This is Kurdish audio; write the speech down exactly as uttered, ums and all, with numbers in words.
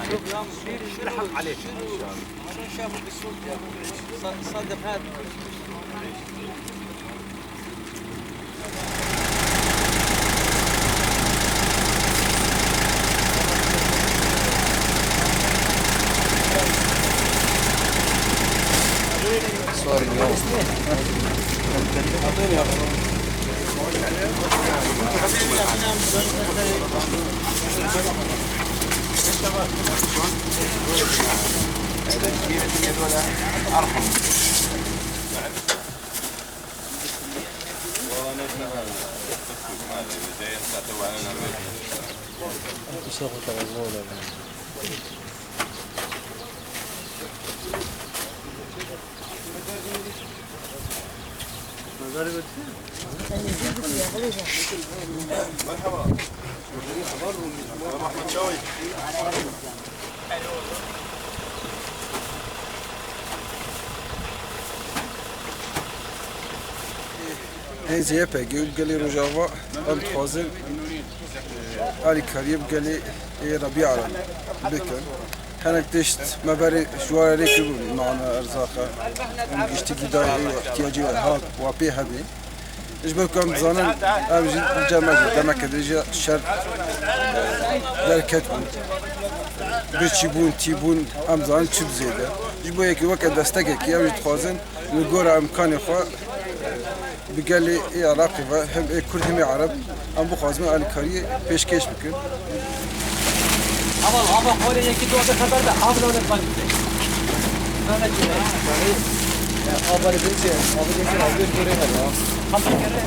شوف يا مدير، الحق عليك. شوف، شافوا بالسوق يا أبو. ص-، صدق هذا. صور اليوم. Hêzê Y P G û gelê Rojava em dixwazin alîkariyê bi gelê ê Rebîa re bikin. Hinek tişt me berê ji wan re kiribûn, nane, erzaxe, em giştî gîdayê ê ihtiyacê we hat, wa pê hebê. Ji ber ku em dizanin, ev jî li cem me jî demeke dirêj e şer, e, derket bû. Birçî bûn, tî bûn, em dizanin çi bi zêde. Ji bo yekê weke destekekî, em jî dixwazin li gora imkanê xwe, e, bi gelê ê Iraqê ve, hem ê Kurd hem ê Ereb, em bixwazin alîkariyê pêşkêş bikin. Ama, ama, xwalê yekî tu xeber de, av nane xwalê. Nane ki. Av bari binçe, av binçe, av bir kere hadi. Hatta kere.